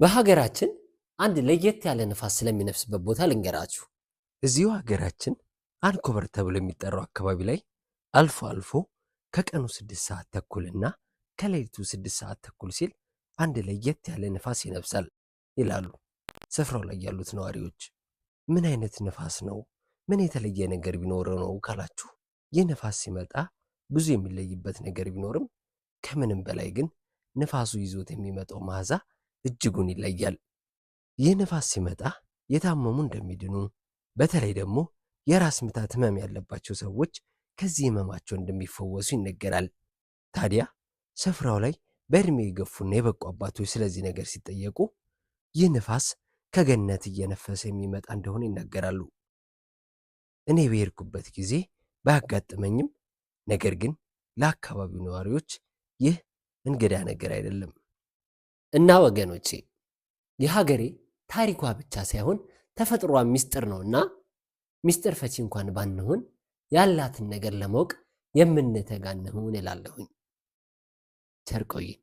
በሀገራችን አንድ ለየት ያለ ንፋስ ስለሚነፍስበት ቦታ ልንገራችሁ። እዚሁ ሀገራችን አንኮበር ተብሎ የሚጠራው አካባቢ ላይ አልፎ አልፎ ከቀኑ 6 ሰዓት ተኩል እና ከሌሊቱ 6 ሰዓት ተኩል ሲል አንድ ለየት ያለ ንፋስ ይነፍሳል ይላሉ ስፍራው ላይ ያሉት ነዋሪዎች። ምን አይነት ንፋስ ነው? ምን የተለየ ነገር ቢኖረው ነው ካላችሁ፣ ይህ ንፋስ ሲመጣ ብዙ የሚለይበት ነገር ቢኖርም ከምንም በላይ ግን ንፋሱ ይዞት የሚመጣው መዓዛ እጅጉን ይለያል። ይህ ንፋስ ሲመጣ የታመሙ እንደሚድኑ፣ በተለይ ደግሞ የራስ ምታት ህመም ያለባቸው ሰዎች ከዚህ ህመማቸው እንደሚፈወሱ ይነገራል። ታዲያ ስፍራው ላይ በእድሜ የገፉና የበቁ አባቶች ስለዚህ ነገር ሲጠየቁ ይህ ንፋስ ከገነት እየነፈሰ የሚመጣ እንደሆነ ይናገራሉ። እኔ በሄድኩበት ጊዜ ባያጋጥመኝም፣ ነገር ግን ለአካባቢው ነዋሪዎች ይህ እንግዳ ነገር አይደለም። እና ወገኖቼ፣ የሀገሬ ታሪኳ ብቻ ሳይሆን ተፈጥሯ ሚስጥር ነውና ሚስጥር ፈቺ እንኳን ባንሆን ያላትን ነገር ለማወቅ የምንተጋ እንሁን እላለሁኝ። ቸር ቆዩኝ።